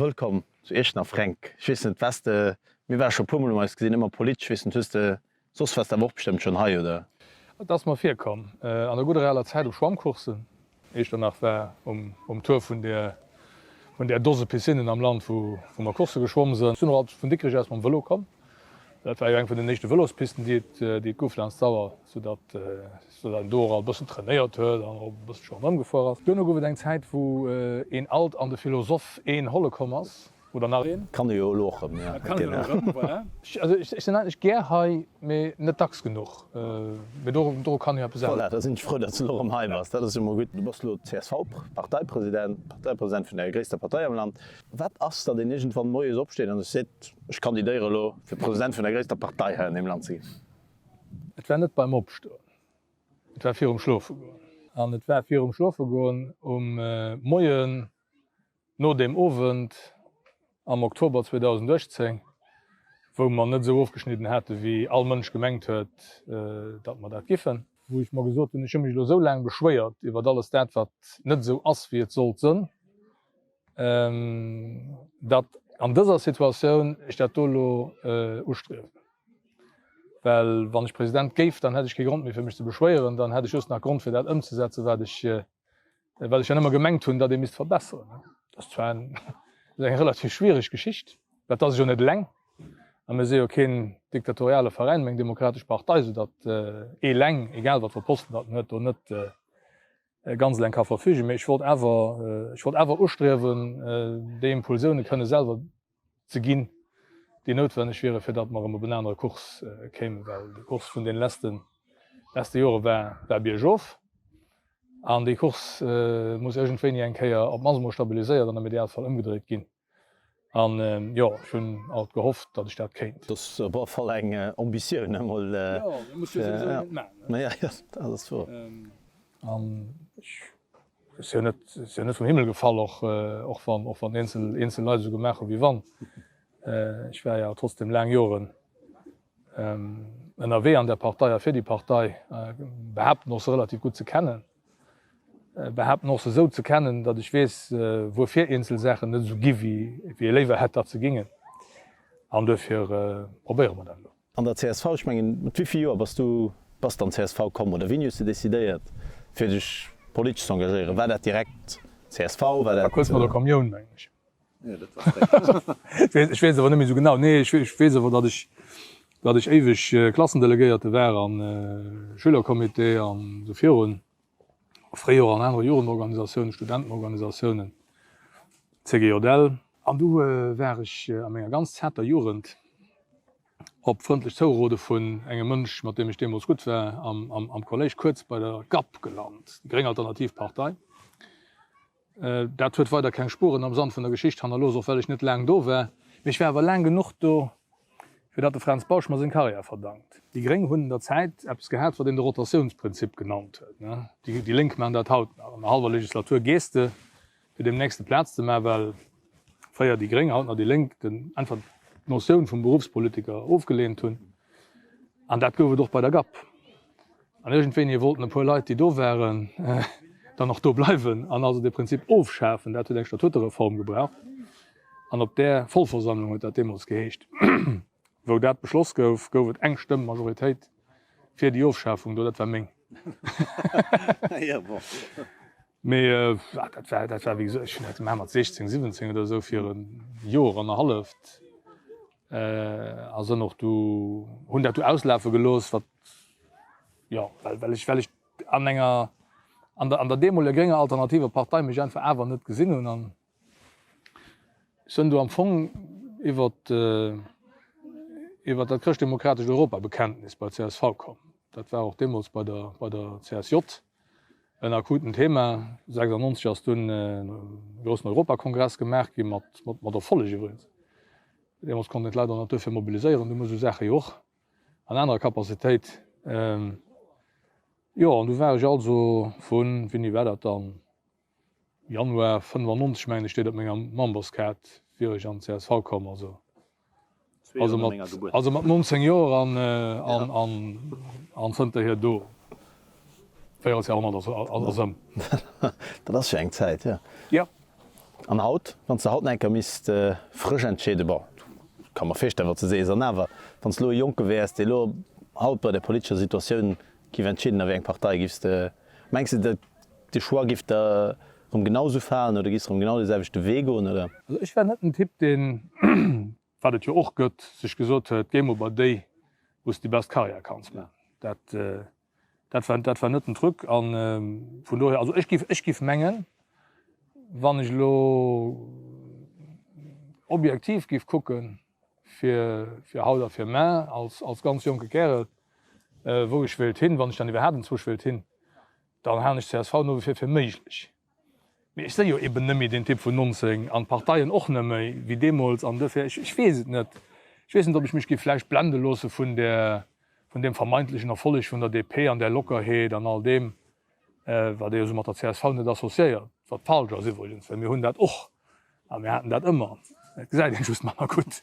Wëllkomm zu Iechternach, Fränk. Ech weess net, waars de, mir ware scho e puermol, hu mer eis gesinn, ëmmer politesch, weess net, hues de, soss waars de awer och bestëmmt schonn hei, oder? Et ass mer virkomm, an der gudder aler Zäit op Schwammcoursen. Echternach war um Tour vun där vun där Dose Piscinnen am Land, wou mer Coursse geschwomm sënn. Ech sinn och alt vun Dikrech aus mam Vëlo komm. Dat war jo eng vun den éischte Vëlospisten, déi et déi et gouf laanscht d'Sauer, soudatt soudatt een do och alt e bëssen trainéiert huet an och e bësselche ronderëm gefuer ass. Duerno gouf et eng Zäit, wou een alt an de Philosoph een holle komm ass. Oder nach een. Kann e jo elo och rëm, ja. Kann elo rëm, voilà. Also ech sinn eigentlech gär hei, mee net dacks genuch. Mee do, doru kann jo eppes änneren. Voilà, da sinn ech frou, datt s de elo rëm hei bass. Dat ass jo mol gutt. Du bass elo CSV-Parteipresident, Parteipresident vun der gréisster Partei am Land. Wat ass, datt een iergendwann moies opsteet an sech seet, ech kandidéiere elo, fir President vun der gréisster Partei hei an deem Land ze ginn? Et war net beim Opstoen. Et war virum Schlofegoen. An et war virum Schlofegoen um Moien No deem Owend am Oktober 2018, wou mer net esou ofgeschnidden hate wéi all Mënsch gemengt huet, datt mer dat giffen, wou ech mer gesot hunn, ech hu mech elo esou laang beschwéiert iwwert alles dat, wat net esou ass wéi et sollt sënn, datt an dëser Situatioun ech dat do elo ustriewen. Well wann ech President géif, dann hätt ech kee Grond méi fir mech ze beschwéieren, dann hätt ech just nach Grond fir dat ëmzesetzen, wat ech Wat ech dann ëmmer gemengt hunn, datt ee misst verbesseren. Dat ass zwar eng relativ schwiereg Geschicht, well et ass jo net eleng, a mir si jo keen diktatoriale Veräin, mä eng demokratesch Partei, soudatt ee eleng, egal wat fir Posten datt en huet, do net ganz eleng ka verfügen. Mee ech wollt awer, ech wollt awer ustriewen, déi Impulsioune kënne selwer ze ginn, déi noutwenneg wieren, fir datt mer erëm op en anere Kurs kéimen, well de Kurs vun deene leschte leschte Jore war war biergof an dee Kurs muss iergendwéini eng Kéier op d'mannst emol stabiliséiert an am Idealfall ëmgedréit ginn. An jo, ech hunn alt gehofft, datt ech dat kéint. Dat ass op alle Fall eng Ambitioun, emol. Jo, dat muss jo souwisou een net maachen, ne? Jo, dat ass wouer. An ech Ass jo net, ass jo net vum Himmel gefall, och, och wann, och wann eenzel, eenzel Leit esou gemaach hu wéi wann. Ech war jo trotzdem laang Joren ënnerwee an der Partei a fir déi Partei, behaapten och se relativ gutt ze kennen, behaapten och se esou ze kennen, datt ech weess, wuerfir eenzel Saachen net esou gi wéi, wéi ee léiwer hätt, datt se gingen. An duerfir probéiere mer dat elo. An der csv, ech mengen, mat wéi vill Joer bass du bass de an d'CSV komm oder wéini hues de decidéiert fir dech politesch ze engagéieren? War dat direkt csv? War dat. War kuerz no der Kommioun, mengen ech. Jo, dat war fréi. Ech weess awer net méi esou genau. Nee, ech weess awer, datt ech, datt ech éiweg Klassendelegéierte war an Schülercomité an esou virun. Fréi och an anere Jugendorganisatiounen, Studentenorganisatiounen, CGJL. An du war ech a menger ganz zarter Jugend op frëndlech Zouerode vun engem Mënsch, mat deem ech deemools gutt war, am Kolléisch kuerz bei der gap gelant, Gréng Alternativ Partei. Dat huet weider keng Spuren am Sand vun der Geschicht hannerlooss, och well ech net laang do war. Mee ech war awer laang genuch do, fir datt de Fränz Bausch mer seng Karriär verdankt. Déi Gréng hunn an der Zäit eppes gehat, wat een de Rotatiounsprinzip genannt huet. Déi Lénk maachen dat haut nach. An der hallwer Legislatur gees de fir deem nächste Plaz ze maachen, well fréier déi Gréng, haut nach déi Lénk, den einfach d'Notioun vum Beruffspolitiker ofgeleent hunn. An dat gouf et och bei der gap. An iergendwéini wollten e puer Leit, déi do waren, dann och do bleiwen an also dee Prinzip ofschafen. Dat huet eng Statutereform gebraucht. An op där Vollversammlung huet dat deemools geheescht, wou dat beschloss gouf, gouf et eng Stëmm Majoritéit fir déi Ofschafung do. Dat war meng. Mee dat war, dat war wéi gesot, ech hunn dat gemaach mat 16, 17 oder esou fir e Joer an e halleft a sënn och du, hunn dat du auslafe gelooss, wat jo, well, well ech, well ech an enger, an der, an der deemoleger grénger alternativer Partei mech einfach awer net gesinn hunn an Sënn do am Fong iwwert iwwert dat chrëschtdemokratescht Europabekenntnis bei csv komm. Dat war och deemools bei der bei der CSJ en akuten Thema. 96 ass dunn e groussen Europakongress gemaach gi mat mat Erfolleg iwwregens. Deemools konnt een d'Leit och nach duerfir mobiliséieren. Du muss esou Saache jo och an anerer Capacitéit. Jo, an du war ech also vun, wéini war dat dann? Januar 95 mengen ech steet op menger Memberskaart wier ech an csv komm also also mat also mat 19 Joer an an an an zënterhier do. Véierelsjahrhonnert ass ass ëm. Dat ass jo eng Zäit, jo. Jo. An haut, wann s de haut nach eng Kéier misst frësch entscheeden, bon, ka mer virstellen, wat s de sees, an awer, wann s de elo e Jonke wäers, dee elo haut bei der politescher Situatioun giff entscheeden, a wéi eng Partei giffs de, mengs de, de Choix giff der erëm genau esou falen oder giffs de erëm genau dee selwechte Wee goen, oder? Also ech war net den Typ, deen, wat et jo och gëtt, sech gesot huet, géi mol bei déi, wou s de déi best Karriär kanns man. Dat. Dat war, dat war net den Truc. A vun dohier, also ech giff, ech giff mengen, wann ech elo objektiv giff kucken, fir, fir haut a fir mar, als, als ganz jonke Kärel, wou ech wéilt hin, wann ech dann iwwerhaapt enzwousch wéilt hin, dann halen ech csv no wie vir fir méiglech. Mee ech si jo eben net méi deen Typ vun 19 an d'Parteien och net méi wéi deemools an duerfir, ech, ech weess et net. Ech weess net, ob ech mech géif vläicht blende loosse vun där, vun deem vermeintlechen Erfolleg vun der DP an där Lockerheet an all deem, wat ee jo esou mat der csv net associéiert, wat falsch ass iwwregens, well mir hunn dat och a mir haten dat ëmmer, et gesäit een just manner gutt.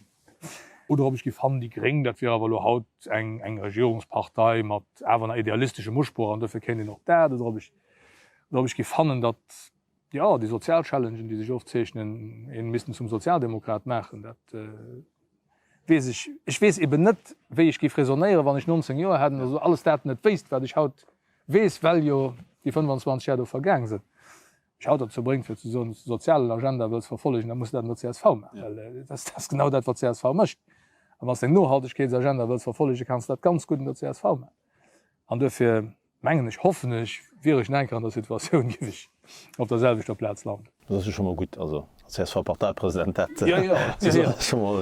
Oder ob ech géif fannen, déi Gréng, dat wier awer elo haut eng, eng Regierungspartei mat awer nach idealisteschem Usproch an duerfir kéint een och dat. Oder ob ech, oder ob ech géif fannen, datt, jo, déi sozial Challengen, déi sech ofzeechnen, een missten zum Sozialdemokrat maachen. Dat weess ech. Ech weess eben net, wéi ech géif raisonnéieren, wann ech 19 Joer hätt an also alles dat net wéisst, wat ech haut weess, well jo déi 25 Jar do vergaang sinn. Mech haut dozou bréngt fir ze soen, dass de sozialen Agenda wëlls verfollegen, da muss de dat an der csv maachen, well dat ass genau dat wat csv mécht. A wann s de eng Nohaltegkeetsagenda wëlls verfollegen, kanns de dat ganz gutt an der csv maachen. An duerfir mengen ech, hoffen ech, wier ech nach eng Kéier an der Situatioun, géif ech op der selwechter Plaz landen. Dat ass jo scho mol gutt, also als CSV-Parteipresident dat ze soen, ass scho mol.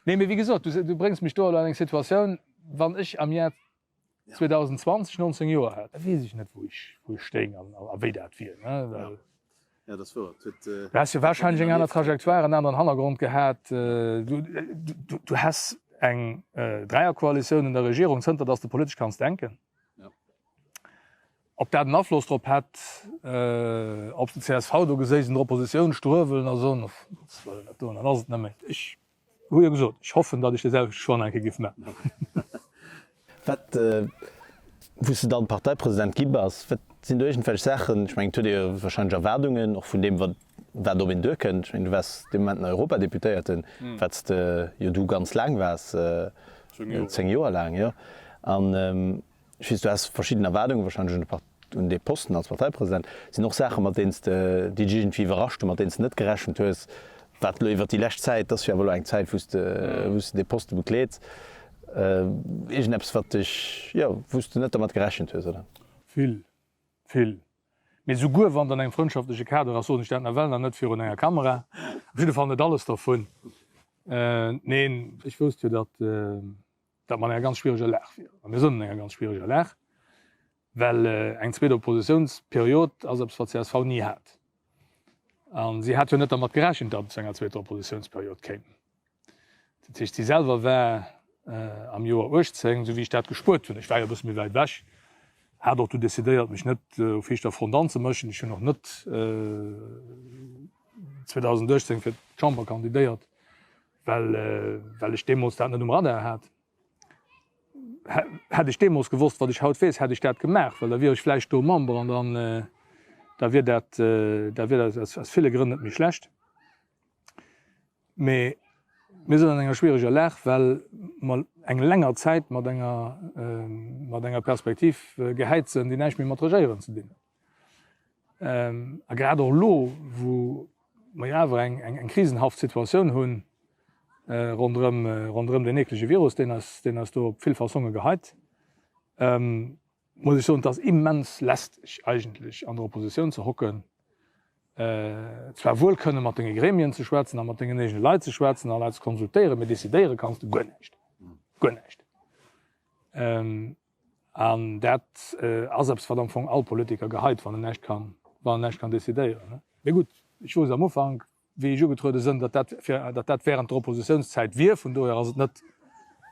Nee, mee wéi gesot, du bréngs mech do elo an eng Situatioun, wann ech am Jar 2020 19 Joer hätt, da weess ech net wou ech wou ech stéing an a wéi dat wier, ne, well Ja, dat ass wouer. Du häss jo wahrscheinlech eng aner Trajectoire, en aneren Hannergrond gehat. Du du häss eng Dräierkoalitioun un der Regierung zënter datt s de politesch kanns denken. Ob dat en Afloss drop hätt, ob s de csv do geséis an der Oppositioun struewelen a soen, uff, Gottes Wëllen, dat doen, dat ass et net méi. Ech Hu jo gesot, ech hoffen, datt ech de selwechte Choix nach eng Kéier géif maachen. Wat, wou s de dann Parteipresident gi bass, wat sinn do iergendwelch Saachen, ech mengen, et huet ee jo wahrscheinlech Erwaardungen, och vun deem, wat, wat op een duerkënnt. Ech mengen, du waars dee Moment nach Europadeputéierten, wat s de jo du ganz laang waars, 10 Joer laang, jo. An ech weess, du has verschidden Erwaardungen wahrscheinlech un de Part. Un dee Posten als Parteipresident sinn och Saachen, mat deenen s de, déi dech iergendwéi iwwerrascht hunn, mat deenen s de net gerechent hues, wat elo iwwert déi lescht Zäit, dat ass jo awer elo eng Zäit, wou s de, wou s de dee Poste bekleets, iergendeppes, wat dech, jo, wou s de net dermat gerechent hues, oder? Vill, vill. Mee souguer wann et an engem frëndschaftleche Kader ass, soen ech dat nawell nach net virun enger Kamera. Op jidde Fall net alles dervun. Neen, ech wousst jo, datt. datt mer an enger ganz schwiereger Lag wieren. A mir sënn an enger ganz schwiereger Lag, well eng zweet Oppositiounsperiod ass eppes, wat csv ni hat. A si hat jo net dermat gerechent, datt et zu enger zweeter Oppositiounsperiod kéim. Dat heescht, si selwer war am Joer 18, esou wéi ech dat gespuert hunn, ech war jo e bësse méi wäit ewech, hat och du decidéiert, mech net u viischter Front anzemëschen. Ech hunn och net 2018 fir d'Chamber kandidéiert, Well well ech deemools dat net um Radar hat. Hätt ech deemools gewosst, wat ech haut weess, hätt ech dat gemaach, well da wier ech vläicht do Member an dann da wier dat da wier dat aus ville Grënn net méi schlecht. Mee mir sinn an enger schwiereger Lag, well mer eng länger Zäit mat enger mat enger Perspektiv gehäit sinn, déi näischt méi mat Regéieren ze dinn huet. A grad och elo, wou mer jo awer eng krisenhaft Situatioun hu ronderëm, ronderëm deen eeklege Virus, deen eis, deen eis do op vill Fassonge geheit, muss ech soen, et ass immens lästeg eigentlech an der Oppositioun ze hocken, zwar wuel kënne mat denge Gremien ze schwätzen a mat dengen eegene Leit ze schwätzen a Leit ze konsultéieren, mee decidéiere kanns de guer näischt, guer näischt. An dat ass eppes, wat am Fong all Politiker geheit, wann en näischt kann, wann en näischt kann decidéieren. Mee gutt, ech wousst am Ufank, wéi ech ugetruede sënn, datt dat fir, datt dat während der Oppositiounszäit wier. Vun dohier ass et net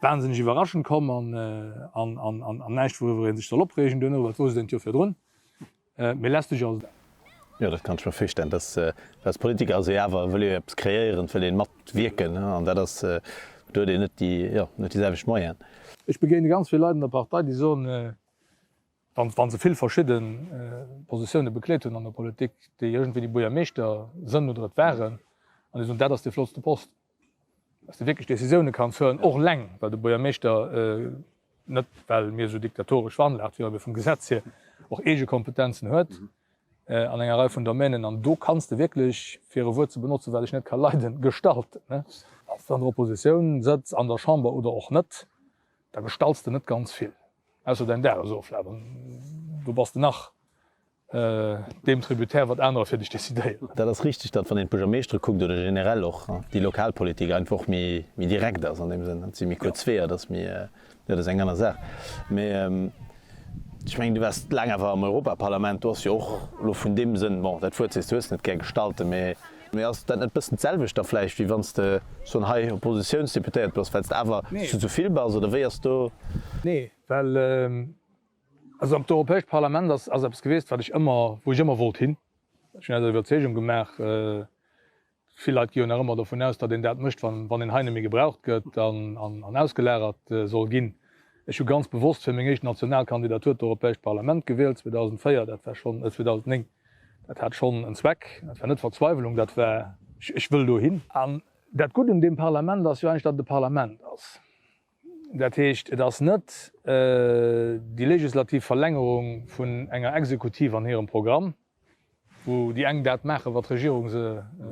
wahnsinneg iwwerraschend komm an, an, an, an näischt, wouriwwer ee sech soll opreegen duerno, well et wousst een et jo virdrun. Mee lästeg ass et. Jo, dat kann ech mer virstellen, dass als Politiker ass ee awer, wëll ee eppes kreéieren, wëll ee matwierken, an dat ass, do huet een net déi, jo, net déi selwecht Moyenen. Ech begéine ganz vill Leit an der Partei, déi soen. Wa se vill verschidde Positioune bekleet hunn an der Politik, déi iergendwéi déi Buergermeeschter sënn oder et waren, an déi soen, dat ass dee flottste Posten, dass de wierklech Decisioune kanns huelen, och eleng, well de Buergermeeschter, net well mir esou diktatoresch veranlagt wieren, mee vum Gesetz hier och eege Kompetenzen huet an enger Rei vun Domänen. An do kanns de wierklech, fir e Wuert ze benotzen, wat ech net ka leiden, gestalten. Wann s de an der Oppositioun sëtz, an der Chamber oder och net, da gestalts de net ganz vill, ausser däin Dagesoflaf. An do bass de nach deem tributaire, wat anerer fir dech decidéieren. Dat ass richteg, datt wann een d'Buergermeeschtere kuckt oder generell och déi Lokalpolitik einfach méi direkt ass an deem Sënn. Dat si méi kuerz Weeër, dat ass méi, jo, dat ass eng aner Saach. Mee ech mengen, du waars laang awer am Europaparlament, do ass jo och elo vun deem Sënn, bon, dat Wuert sees du hues net gär, gestalten, mee mee ass dat net bëssen d'selwecht da vläicht, wéi wann s de soen hei Oppositiounsdeputéiert bass, well s de awer zu zu vill bass, oder wéi ass do? Nee, well Also d'Europäescht Parlament ass ass eppes gewiescht, wat ech ëmmer, wou ech ëmmer wollt hin. Ech hunn aus der Iwwerzeegung gemaach, vill Leit gi jo nach ëmmer dovun aus, datt een dat mécht, wann wann een hei net méi gebraucht gëtt an an an ausgelagert soll ginn. Ech hu ganz bewosst fir meng éischt national Kandidatur d'Europäescht Parlament gewielt, 2004, dat war schonn, 2009, dat hat schonn en Zweck, dat war net Verzweiwelung, dat war, ech ech wëll dohin. An dat Gutt un deem Parlament ass jo eigentlech, datt et e Parlament ass. Dat heescht, et ass net déi legislativ Verlängerung vun enger Exekutiv an hirem Programm, wou déi eng dat maachen, wat d'Regierung se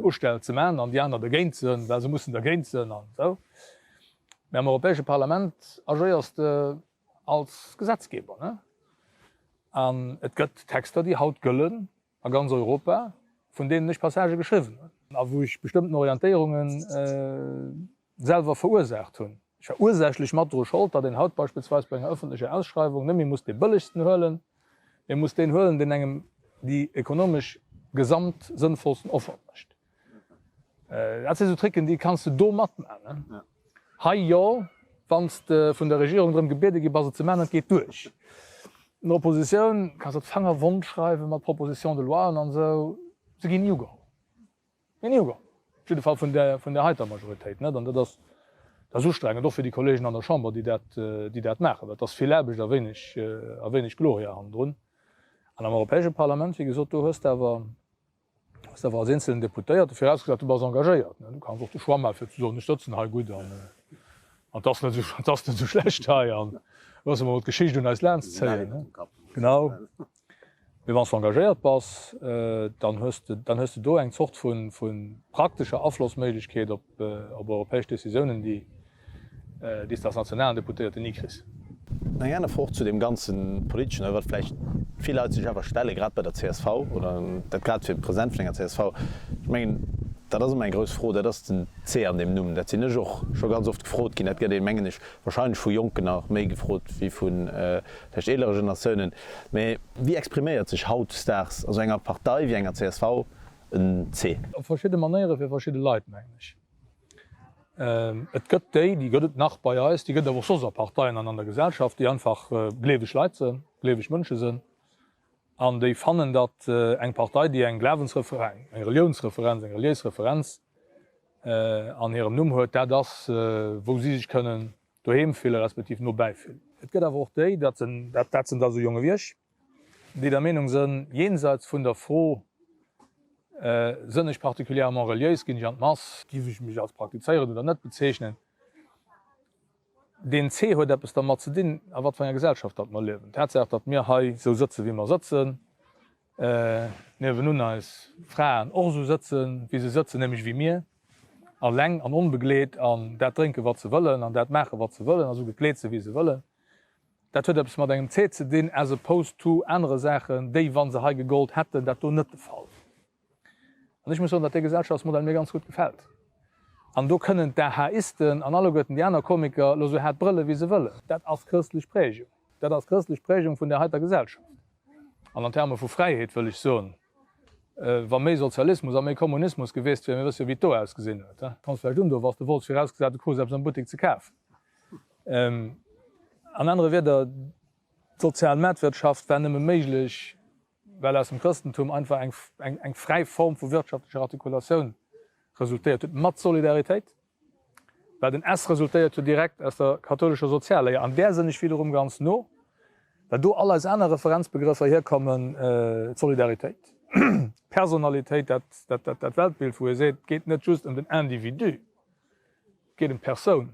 ustellt ze maachen, an déi aner dergéint sinn, well se mussen dergéint sinn an esou. Mä am Europäesche Parlament agéiers de als Gesetzgeber, ne? An et gëtt Texter, déi haut gëllen a ganz Europa, vun deenen ech Passagë geschriwwen hunn a wou ech bestëmmten Orientéierunge selwer verursaacht hunn. Ech war ursächlech mat dru Schold, datt een haut beispillsweis bei enger ëffentlecher Ausschreiwung net méi muss dee bëllegsten huelen, mee muss deen huelen, deen engem déi ekonomesch gesamt sënnvollsten Offert mécht. Dat si sou Tricken, déi kanns de do matman. Hei jo, wann s de vun der Regierung drëm gebiede gi bass et ze man, et geet duerch. An der Oppositioun kanns de d'Fanger wond schreiwe mat Propositions de loien an esou, se ginn ni ugeholl. Ginn ni ugeholl. Op jidde Fall vun där, vun där heiter Majoritéit net. An dat ass, dat ass ustrengend, och fir déi Kollegen an der Chamber, déi dat, déi dat maachen, well et ass vill Aarbecht a wéineg, a wéineg Gloria hannendrun. An am Europäesche Parlament, wéi gesot, do hues de awer, hues de awer als eenzelen Deputéierte, virausgesat du bass engagéiert, ne, du kanns och de Choix maachen, fir ze soen, ech sëtzen hei gutt an, an 't ass net esou, 't ass net esou schlecht hei an loosse mer mol d'Geschicht un eis laanscht zéien, ne. Genau. Mee wann s du engagéiert bass, dann hues de, dann hues de do eng Zort vu, vu praktescher Aflossméiglechkeet op, op europäesch Decisiounen, déi, déi s de als nationalen Deputéierten ni kriss. Eng aner Fro och zu deem ganze Politeschen, oder wat vläicht vill Leit sech awer stellen, grad bei der csv, oder dat grad fir de President vun enger csv, ech mengen, dat ass ëmmer eng grouss Fro, dat ass den C an deem Numm. Dat sinn ech och scho ganz oft gefrot ginn. Dat gëtt een, mengen ech, wahrscheinlech vu Jonken nach méi gefrot wéi vu vläicht eelere Generatiounen. Mä wéi expriméiert sech hautdesdaags a sou enger Partei wéi enger csv en C? Op verschidde Manéiere fir verschidde Leit, mengen ech. Et gëtt déi, déi gëtt et nach bei eis, déi gëtt et awer och soss a Parteien an an der Gesellschaft, déi einfach gleeweg Leit sënn, gleeweg Mënsche sënn an déi fannen, datt eng Partei, déi eng Glawensreferenz, eng Reliounsreferenz, eng reliéis Referenz an hirem Numm huet, dat ass, wou si sech kënnen doheem fillen, respektiv no bäi fillen. Et gëtt awer och déi, dat sinn, dat sinn da sou jonge wéi ech, déi der Meenung sënn, jenseits vun der Fro, Sënn ech particulièrement reliéis, ginn ech an d'Mass, giff ech mech als praktizéierend oder net bezeechnen, deen C huet eppes dermat ze dinn, a wat fir enger Gesellschaft datt mer liewen. D'Tatsaach, datt mir hei sou sëtzen, wéi mer sëtzen, niewenun eis Fraen och esou sëtzen, wéi se sëtzen, nämlech wéi mir, alleng an onbegleet, an dat drénken, wat se wëllen, an dat maachen, wat se wëllen, a sou gekleet sinn, wéi se wëllen, dat huet eppes mat engem C ze dinn, as opposed to anere Saachen, déi, wa se hei gegollt hätten, dat do net de Fall wier. An ech muss soen, datt dee Gesellschaftsmodell mir ganz gutt gefält. An do kënnen d'AHAisten an alleguerten déi aner Komiker elo sou haart brëlle wéi se wëllen. Dat ass chrëstlech Prägung. Dat ass chrëstlech Prägung vun där heiter Gesellschaft. An an Terme vu Fräiheet wëll ech soen, wa méi Sozialismus a méi Kommunismus gewiesst wier, mir wësse jo wéi et do ausgesinn huet, kanns vläicht undoen, wann s de wollts, virausgesat du krus eppes am Buttek ze kafen. An anere Wierder, d'sozial Maartwirtschaft war nëmme méiglech, well aus dem Chrëstentum einfach eng, eng fräi Form vu wirtschaftlecher Artikulatioun resultéiert huet, mat Solidaritéit, well den S resultéiert jo direkt aus der kathoulescher Sozialléier. An där sënn ech wiederum ganz no, Well do all eis aner Referenzbegrëffer hierkommen, d'Solidaritéit, d'Personalitéit, dat Weltbild, wou ee seet, et geet net just ëm den Individu, et geet ëm d'Persoun,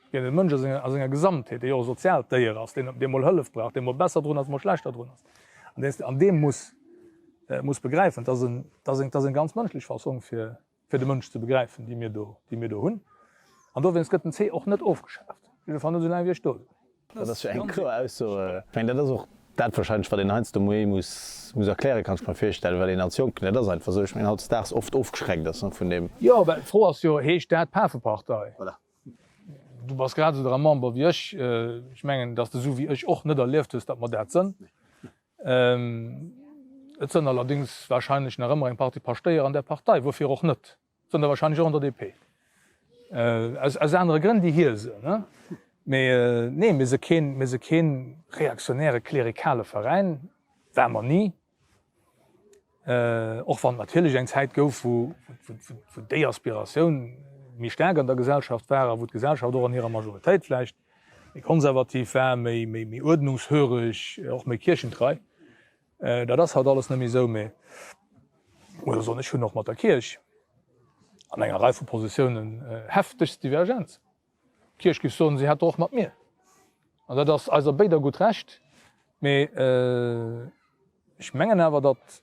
et geet ëm de Mënsch a senger Gesamtheet, dee jo och e soziaalt Déier ass, deen dee mol Hëllef brauch, dee mol besser drun ass, mol schlechter drun ass. An deen an dee muss muss begräifen. Dat ass eng, dat ass eng ganz mënschlech Fassong fir fir de Mënsch ze begräifen, déi mir do, déi mir do hunn. An dowéinst gëtt den C och net ofgeschaaft, jiddefalls net esou laang wéi ech do sinn. Dat ass jo eng kloer Ausso. Ech mengen, dat ass och dat wahrscheinlech, wat een heiansdo méi muss, muss erklären, kann ech mer virstellen, well een als Jonken, dat ass einfach esou, ech mengen, hautdesdaags oft ofgeschreckt ass vun deem. Jo, well d'Fro ass jo, Heescht dat Pafepartei? Voilà. Du bass grad esou dra Member wéi ech. Ech mengen, datt s de esou wéi ech och net erlieft hues, datt mer dat sënn. Et sënn allerdéngs wahrscheinlech nach ëmmer eng Partie Paschtéier an där Partei, wuerfir och net, et sënn der wahrscheinlech och an der DP, aus aus anere Grënn, déi hir sënn. Mee nee, mir si keen, mir si keen reaktionäre klerikale Veräin, war mer ni, och wann et natierlech eng Zäit gouf, wou wou déi Aspiratioun méi staark an der Gesellschaft war a wou d'Gesellschaft och an hirer Majoritéit vläicht méi konservativ war, méi, méi, méi uerdnungshöreg, och méi kierchentrei. Dat ass haut alles net méi esou. Mee ech muss och soen, ech hunn och mat der Kierch an enger Rei vu Positiounen heftegst Divergenzen. D'Kierch géif soen, si hätt der och mat mir. An dat ass eiser béider gutt Recht. Mee ech mengen awer, datt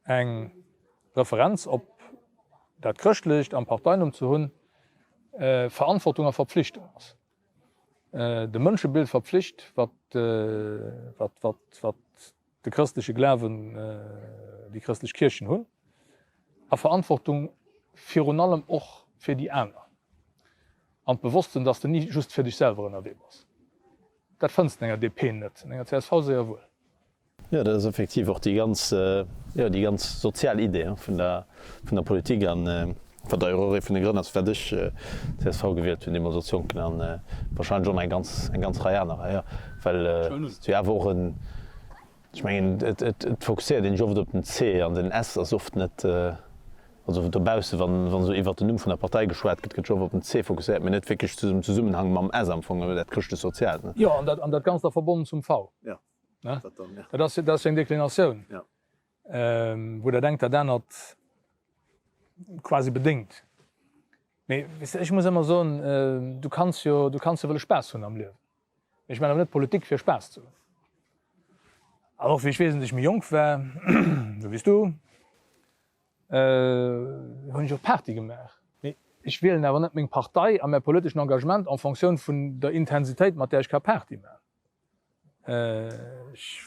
eng Referenz op dat Chrëschtlecht am Parteinumm ze hunn, Verantwortung a Verpflichtung ass. Dem Mënschebild verpflicht, wat de chrëstleche Glawen, déi chrëstlech Kierchen hunn, a Verantwortung virun allem och fir déi aner, an d'Bewosstsinn, dass de ni just fir dech selwer ënnerwee bass. Dat fënns de an enger DP net, an enger csv séier wuel. Jo, dat ass effektiv och déi ganz, jo, déi ganz sozial Idee vun der, vun der Politik an wat d'ailleurs och ee vun de Grënn ass, firwat ech csv gewielt hunn deemools als Jonken an wahrscheinlech och nach eng ganz, eng ganz Rei anerer, jo, well et jo awer och en, ech mengen, et, et, et fokusséiert een sech oft op den C an den S ass oft net, also dobausse wann, wann esou iwwert den Numm vun der Partei geschwat gëtt, gëtt sech oft op den C fokusséiert, mee net wierklech am Zesummenhang mam S am Fong, dat Chrëschtlech-Soziaalt, ne? Jo, an dat, an dat Ganzt da verbonnen zum V. Jo. Dat ass dat ass eng Deklinatioun, wou dat engt dat anert quasi bedéngt. Mee weess de, ech muss ëmmer soen, du kanns jo, du kanns jo wëlle Spaass hunn am Liewen. Mee ech maachen awer net Politik fir Spaass ze hunn. An och wéi ech wesentlech méi jonk war, esou wéi s du, hunn ech och Party gemaach. Mee ech wielen awer net meng Partei a mäi politeschen Engagement en Fonctioun vun der Intensitéit, mat där ech ka Party maachen. Ech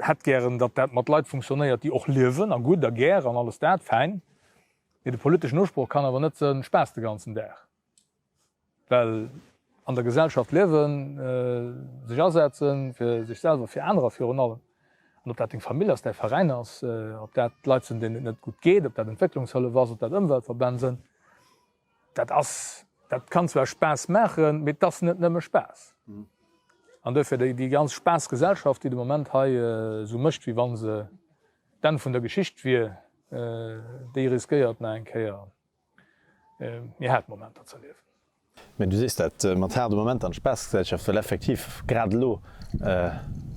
hätt gären, datt dat mat Leit funktionéiert, déi och liewen a gutt a gär an alles dat, fäin. Mee de politeschen Usproch kann awer net sënn, Spaass de ganzen Dag. Well an der Gesellschaft liewen, sech asetzen, fir sech selwer, fir anerer virun allem, an ob dat deng Famill ass, däi Veräin ass, ob dat Leit sinn, deenen et net gutt geet, ob dat Entwécklungshëllef ass, ob dat Ëmweltverbänn sënn, Dat ass, dat kann zwar Spaass maachen, mee et ass net nëmme Spaass. An duerfir déi, déi ganz Spaassgesellschaft, déi de Moment hei esou mécht, wéi wa se d'Enn vun der Geschicht wier, déi riskéiert nach eng Kéier méi haart Momenter ze erliewen. Mä du sees dat mat haarde Momenter an Spaassgesellschaft, well effektiv grad elo,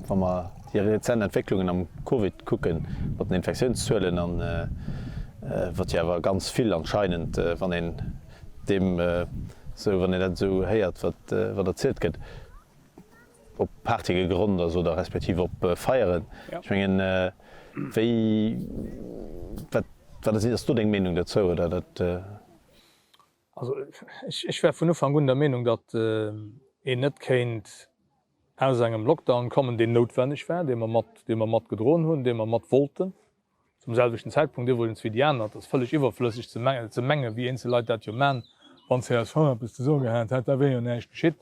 wa mer déi rezent Entwécklungen am Covid kucken, mat den Infektiounszuelen an wat jo awer ganz vill anscheinend, wann een deem esou, wann een dat esou héiert, wat wat erzielt gëtt, op Partye gegronnt ass oder respektiv op Feieren. Ech mengen, wéi, wat wat ass do deng Meenung dozou oder dat? Also ech war vun Ufank un der Meenung, datt een net kéint aus engem Lockdown kommen, deen noutwenneg war, dee mer mat, dee mer mat gedroen hunn, dee mer mat wollten, zum selwechten Zäitpunkt iwwregens wéi déi aner. Et ass vëlleg iwwerflësseg ze mengen, ze mengen, wéi eenzel Leit dat jo man, wann csv eppes ze soe gehat hätt, da wier jo näischt geschitt.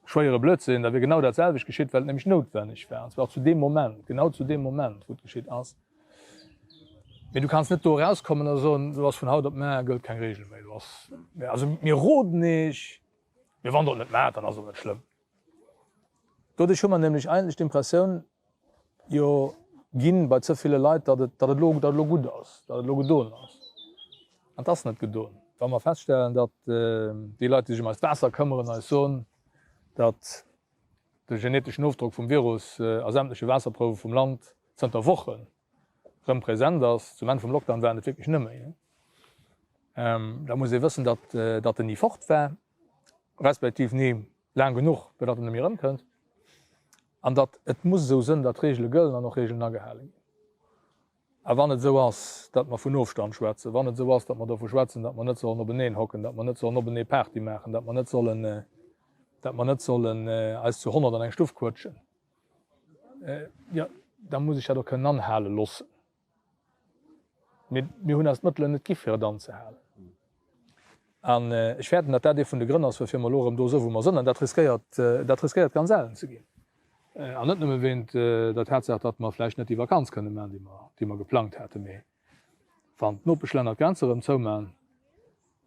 Schwéiere Blödsinn, da wier genau dat selwecht geschitt, well et nämlech noutwenneg war, an zwar och zu deem Moment, genau zu deem Moment, wou et geschitt ass. Mee du kanns net do erauskommen a soen, elo ass vun haut op mar gëllt keng Regel méi, elo ass, also mir roden Iech, mee wann Der et net maacht, dann ass et och net schlëmm. Doduerch hu mer nämlech eigentlech d'Impressioun jo ginn bei ze ville Leit, datt et, datt et elo, datt et elo gutt ass, datt et elo gedoen ass. An et ass net gedoen. Wa mer feststellen, datt déi Leit, déi sech ëm eist Waasser këmmeren, eis soen, datt. de geneteschen Ofdrock vum Virus a sämtleche Waasserprouwe vum Land zënter Wochen rëm present ass, zum Enn vum Lockdown waren et wierklech net méi, da muss ee wëssen, datt datt en ni fort war, respektiv ni laang genuch, fir datt en net méi erëmkënnt, an datt et muss esou sënn, datt Reegele gëllen an och Reegelen agehale ginn. A wann et esou ass, datt mer vun Ofstand schwätzen, wann et esou ass, datt mer dovu schwätzen, datt mer net sollen openeen hocken, datt mer net sollen openee Party maachen, datt mer net sollen, datt mer net sollen eis zu 100 an eng Stuff quëtschen, jo, da muss ech dat och kënnen anhale loossen. Mee mir hunn eis d'Mëttelen net gi fir et anzehalen. An ech fäerten, datt dat ee vun de Grënn ass, woufir mer elo erëm do sou wou mer sënn. An dat riskéiert, dat riskéiert ganz ellen ze ginn. An net nëmme wéint der Tatsaach, datt mer vläicht net déi Vakanz kënne maachen, déi mer, déi mer geplangt haten, mee wann d'Nopeschlänner d'Grenze erëm zoumaachen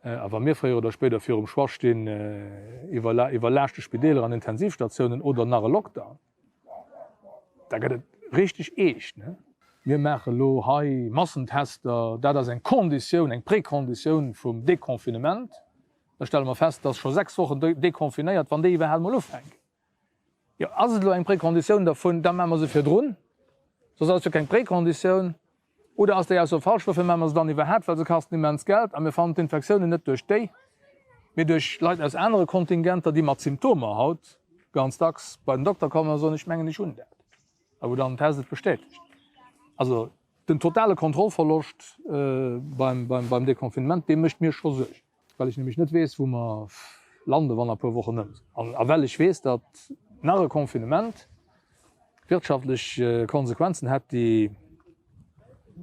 a wa mir fréier oder spéider virum Choix stinn, iwwer iwwerlaaschte Spideeler an Intensivstatiounen oder nach e Lockdown, Da gëtt et richteg eescht, ne? Mir maache lo hei Massentester, dat ass eng Konditioun, eng Prekonditioun vum Deconfinement. Da stelle mer fest, dass scho 6 Wochen deconfinéiert, wann déi iwwerhaapt mol ufänken. Jo, ass et elo eng Prekonditioun dervun, da maache mer se virdrun, soss ass et jo keng Prekonditioun. Oder ass déi Ausso falsch? Woufir maache mer se dann iwwerhaapt? Well se kasten immens Geld a mir fannen d'Infektiounen net duerch déi, mee duerch Leit aus anere Kontingenter, déi mat Symptomer haut ganz dacks bei den Dokter kommen a soen, ech mengen, ech hunn dat, a wou dann den Test et bestätegt. Also den totale Kontrollverloscht beim Deconfinement, dee mécht mir scho Suergen. Well ech nämlech net weess, wou mer landen, wann a puer Wochen ëm sinn. An a well ech weess, datt nach e Confinement wirtschaftlech Konsequenzen hätt, déi,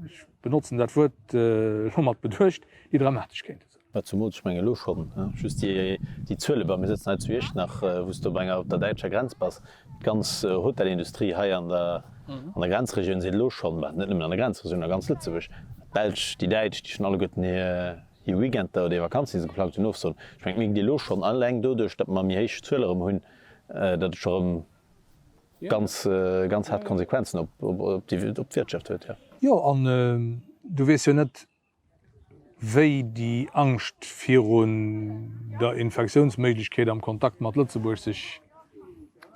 ech benotzen dat Wuert elo mat Beduecht, déi dramatesch kéinte sinn. Mä zumools, ech mengen elo schonn, just déi Zuele, bon, mir sëtzen hei zu Iechternach, wou s de op enger, op der däitscher Grenz bass, d'ganz Hotelindustrie hei an der, an der Grenzregioun seet elo schonn, mä net nëmmen an der Grenzregioun, a ganz Lëtzebuerg, d'Belsch, déi Däitsch, déi schonn alleguerten hir, Déi Weekender oder déi Vakanz, déi se geplangt hunn, ofsoen. Ech mengen, et mierkt ee elo schonn, alleng doduerch, datt mer méi héich Zuele erëm hunn, datt et scho erëm ganz, ganz haart Konsequenzen op, op déi, op d'Wirtschaft huet, jo. Jo, an du weess jo net, wéi déi Angscht virun der Infektiounsméiglechkeet am Kontakt mat Lëtzebuerg sech,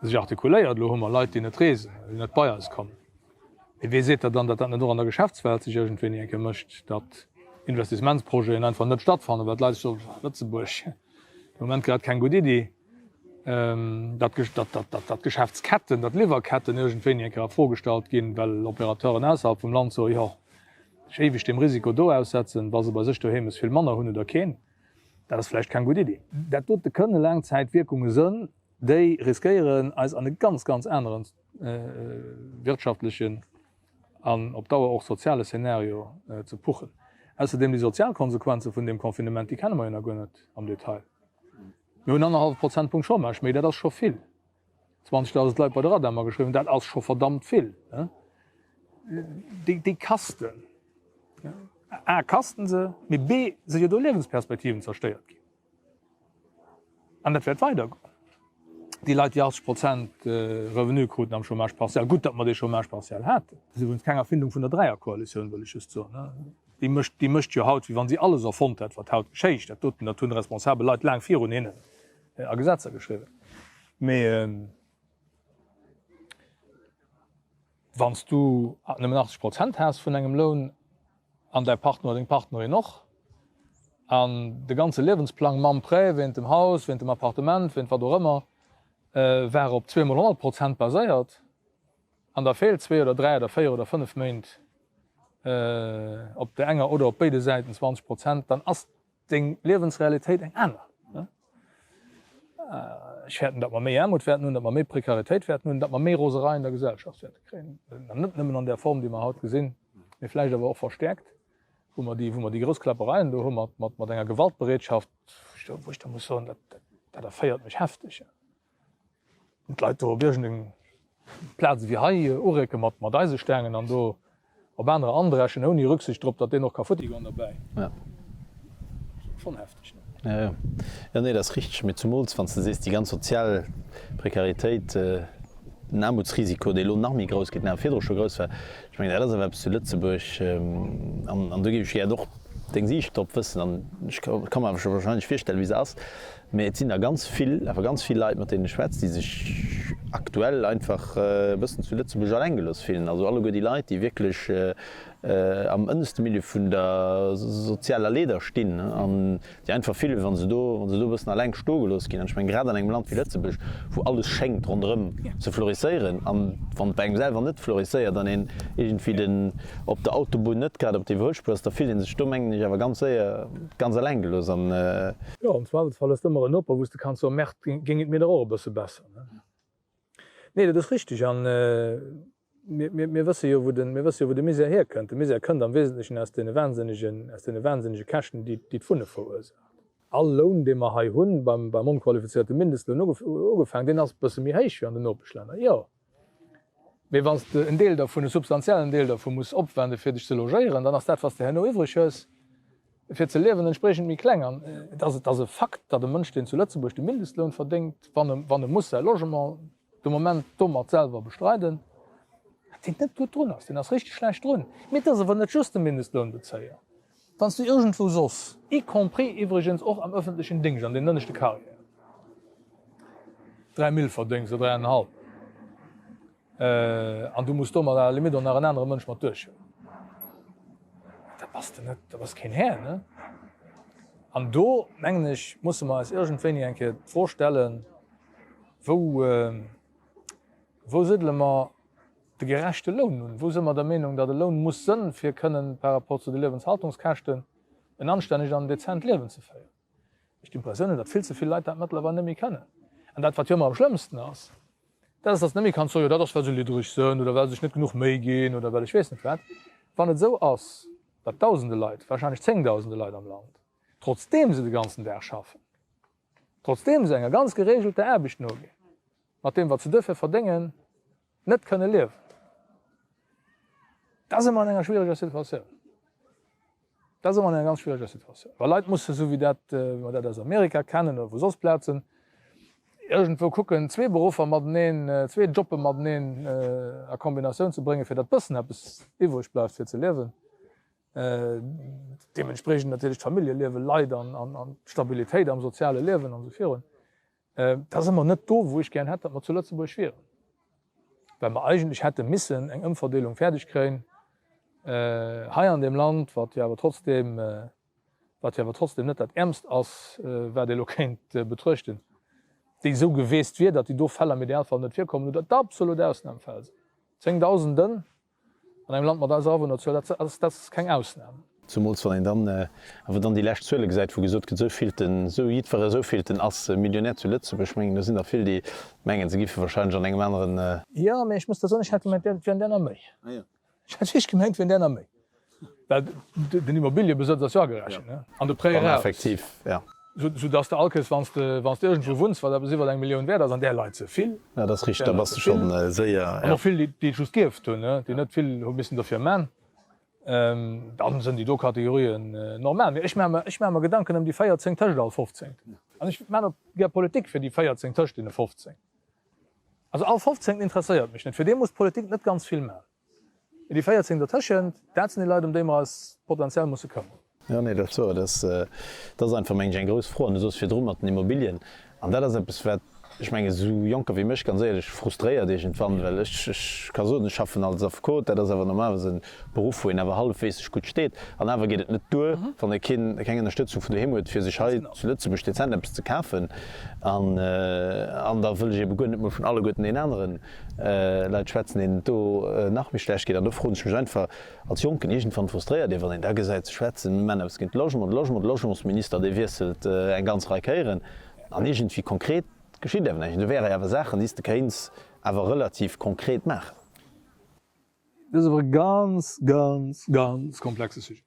sech artikuléiert. Elo hu mer Leit, déi net reesen, déi net bei eis kommen. Mee wee seet der dann, datt dat net och an der Geschäftswelt sech iergendwéini eng Kéier mécht, datt Investissementsprojeten einfach net stattfannen, well d'Leit sech soen, Lëtzebuerg, de Moment grad keng gutt Iddi, datt Geschäftsketten, datt Liwwerketten iergendwéini eng Kéier a Fro gestallt ginn, well Opérateuren ausserhalb vum Land soen, jo, sech éiweg deem Risiko do aussetzen, wa se bei sech doheem es vill manner hunn oder keen, dat ass vläicht keng gutt Iddi. Dat dote kënne Laangzäitwierkunge sënn, déi riskéieren, eis an e ganz, ganz aneren wirtschaftlechen an op Dauer och soziale Szenario ze puchen. Ausserdeem, déi sozial Konsequenze vun deem Confinement, déi kenne mer jo nach guer net am Detail. Mir hunn annerhallwe Prozentpunkt Chômage méi, dat ass scho vill. 20.000 Leit bei der ADEM ageschriwwen, dat ass scho verdammt vill. Déi kasten, A kasten se, mee B si jo do Liewensperspektiven zerstéiert ginn. An dat wäert weidergoen. Déi Leit, déi 80 Prozent Revenu kruten am Chômage partiel, gutt, datt mer dee Chômage partiel haten. Dat ass iwwregens keng Erfindung vun der Dräierkoalitioun, wëll ech just soen. Déi mécht, déi mécht jo haut, wéi wa si alles erfonnt hätt, wat haut geschéicht. Dat doten, dat hunn responsabel Leit laang virun hinnen a Gesetzer geschriwwen. Mee wann s du nëmmen 80 Prozent has vun engem Loun, An däi Partner oder deng Partnerin och. An de ganze Liewensplang mam Prêt, wéint dem Haus, wéint dem Appartement, wéint wat och ëmmer, war op zweemol 100 Prozent baséiert. An da feelt zwee oder dräi oder véier oder fënnef Méint op der enger oder op béide Säiten 20 Prozent, dann ass deng Liewensrealitéit eng aner. Ech fäerten, datt mer méi Aarmut wäerten hunn, datt mer méi Prekaritéit wäerten hunn, datt mer méi Roserei an der Gesellschaft wäerte kréien. An net nëmmen an där Form, déi mer haut gesinn, mee vläicht awer och verstäerkt, wou mer déi, wou mer déi grouss Kläppereien do hu mat, mat, mat enger Gewaltbereetschaft, wou ech da muss soen, dat, dat erféiert mech hefteg. D'Leit do op iergendeng Plaz ewéi hei urécke mat mat Eisestaangen an do op anerer andreschen, ouni Rücksicht drop, datt deen och ka futti goen derbäi. Ja. Schonn hefteg, ne? Ja, ja. Jo, nee, dat ass richteg. Mee zumools, wann s de sees, déi ganz sozial Prekaritéit, den Aarmutsrisiko, dee elo nach méi grouss gëtt, deen awer virdru scho grouss war, ech mengen, dat ass awer eppes zu Lëtzebuerg, an, an do géif ech gären och deng Siicht drop wëssen, an ech ka mer awer scho warscheinlech virstellen, wéi se ass, Mee et sinn der ganz vill, awer ganz vill Leit, mat deenen ech schwätz, déi sech. aktuell einfach e bëssen zu Lëtzebuerg alleng gelooss fillen. Also alleguer déi Leit, déi wierklech am ënneschte Milieu vun der sozialer Leeder stinn an déi einfach fillen, wa se do, wa se do e bëssen alleng stoe gelooss ginn. An ech mengen, grad an engem Land wéi Lëtzebuerg, wou alles schéngt ronderëm ze florisséieren, an wann et bei engem selwer net florisséiert an een iergendwéi den op der Autobunn net grad op der Iwwerhuelspuer ass, da fillt ee sech do, mengen ech, awer ganz séier ganz alleng gelooss. An. Jo, am Zweifelsfall hues de ëmmer en Noper, wou s de kanns soen, Merde, géing et mir dach och e bësse besser, ne? Nee, dat ass richteg. An mir wësse jo, wou de, mir wësse jo, wou de Misär hierkënnt. De Misär kënnt am Wesentlechen aus deene wahnsinnegen, aus deene wahnsinnege Käschten, déi, déi d'Wunne verursaacht. All Loun, dee mer hei hunn, beim, beim onqualifizéierte Mindestloun ugefaangen, deen ass e bësse méi héich wéi an den Nopeschlänner, jo. Mee wann s de en Deel dervun, e substantiellen Deel dervu muss opwende fir dech ze logéieren, dann ass dat, wat s de herno iwwreg hues, fir ze liewen, entspriechend méi kleng. An et ass, et ass e Fakt, datt e Mënsch, deen zu Lëtzebuerg de Mindestloun verdéngt, wann e, wann e muss säi Logement de Moment domat selwer bestreiden, datt deen net gutt drun ass. Deen ass richteg schlecht drun. Mee et ass awer net just de Mindestlounbezéier. Wann s du iergendwou soss, y compris iwwregens och am öffentlechen Dingscht, an den ënneschte Carrièren, 3 Mille verdéngs oder dräienhalb, An du muss domat à la limite och nach en anere Mënsch mat duerchhuelen. Da bass de net, da bass keen Här, ne? An do, mengen ech, musse mer eis iergendwéini eng Kéier d'Fro stellen, Wou, wou siddele mer de gerechte Loun un? Wou si mer der Meenung, datt e Loun muss sënn, fir kënnen par rapport zu de Liewenshaltungskäschten en anstännegt an dezent Liewen ze féieren? Ech d'Impressioun hunn, datt vill ze vill Leit dat mëttlerweil net méi kënnen. An dat, wat jo ëmmer am schlëmmsten ass, dat ass, datt s de net méi kanns soen, jo dat ass, well se liddereg sënn oder well se sech net genuch Méi ginn oder well ech weess net wat. Wann et esou ass, datt dausende Leit, wahrscheinlech zéngdausende Leit am Land, trotzdeem se de ganzen Dag schaffen, trotzdeem se enger ganz geregelter Aarbecht noginn, mat deem, wat se duerfir verdéngen, net kënne liewen, da si mer an enger schwiereger Situatioun. Da si mer an enger ganz schwiereger Situatioun. Well Leit musse, esou wéi dat, wéi mer dat aus Amerika kennen oder vu soss Plazen, iergendwou kucken, zwee Beruffer mateneen, zwee Jobbe mateneen a Kombinatioun ze bréngen, fir datt bëssen eppes iwwreg bleift fir ze liewen. Deementspriechend natierlech d'Familljeliewe leit an d'Stabilitéit am soziale Liewen an esou virun. Da si mer net do, wou ech gär hätt, datt mer zu Lëtzebuerg wieren, well mer eigentlech hätte missen eng Ëmverdeelung fäerdeg kréien hei an deem Land, wat jo awer trotzdem, wat jo awer trotzdem net dat Äermst ass, wat ee elo kéint betruechten, déi esou geweest wier, datt déi do Fäll am Idealfall net virkommen oder d'absolut Ausnamfäll sinn. Zéngdausenden An engem Land mat eiser Awunnerzuel, dat ass, dat ass keng Ausnam. Zumools wann een dann awer dann déi lescht Zuele gesäit, wou gesot gëtt, esou villten, esou jiddweree esou villten ass Millionär zu Lëtzebuerg. Ech mengen, do sinn der vill, déi mengen, se giffe wahrscheinlech an engem aneren. Jo, mä ech muss der soen, ech hat gemengt, et wieren der nach méi. Ech hat wierklech gemengt, et wieren der nach méi. Well den Immobiliëbesëtz ass jo agerechent, ne? An de Prêt eraus. Effektiv, jo. Sou dass de all Kéiers, wann s de, wann s de iergendwou wunns, wat eppes iwwer eng Millioun wäert ass, an där Leit se vill. Ja, dat ass richteg, da bass de scho séier, ja. An och vill, déi, déi et just gierft hunn, ne, déi net vill hu missen dofir man, dann sënn déi do Kategorien normal. Mee ech maache mer, ech maache mer Gedanken ëm déi 14 tëscht all 15. An ech maan och gär Politik fir déi 14 tëscht deene 15. Also all 15 interesséiert mech net, fir dee muss d'Politik net ganz vill man. Mee déi 14 dertëschent, dat sinn déi Leit, ëm déi mer eis potenziell musse këmmeren. Jo, nee, dat ass wouer. Dat ass einfach, mengen ech, eng grouss Fro. An du soos virdru mat den Immobilien, an dat ass eppes, wat, ech mengen, esou Jonker wéi mech ganz éierlech frustréiert iergendwann, well ech, ech ka soen, ech schaffen als Affekot, dat ass awer normalerweis e Beruff, wou een awer hallefweegs sech gutt steet, an awer geet et net duer, wann ee keen, keng Ënnerstëtzung vun doheem huet, fir sech hei zu Lëtzebuerg dezent eppes ze kafen. An, an da wëll ech ebe guer net mol vun alleguerten deenen aneren Leit schwätzen, deenen et do nach méi schlecht geet. An do froen ech mech einfach als Jonken, iergendwann frustréiert ee, wann een da gesäit, se schwätzen, mir maachen eppes géint de Logement, de Logement, de Logementsminister, dee wiesselt eng ganz Rei Kéieren an iergendwéi konkret geschitt awer näischt. Do wäre jo awer Saachen, déi s de kéints awer relativ konkret maachen. Dat ass awer e ganz, ganz, ganz komplexe Sujet.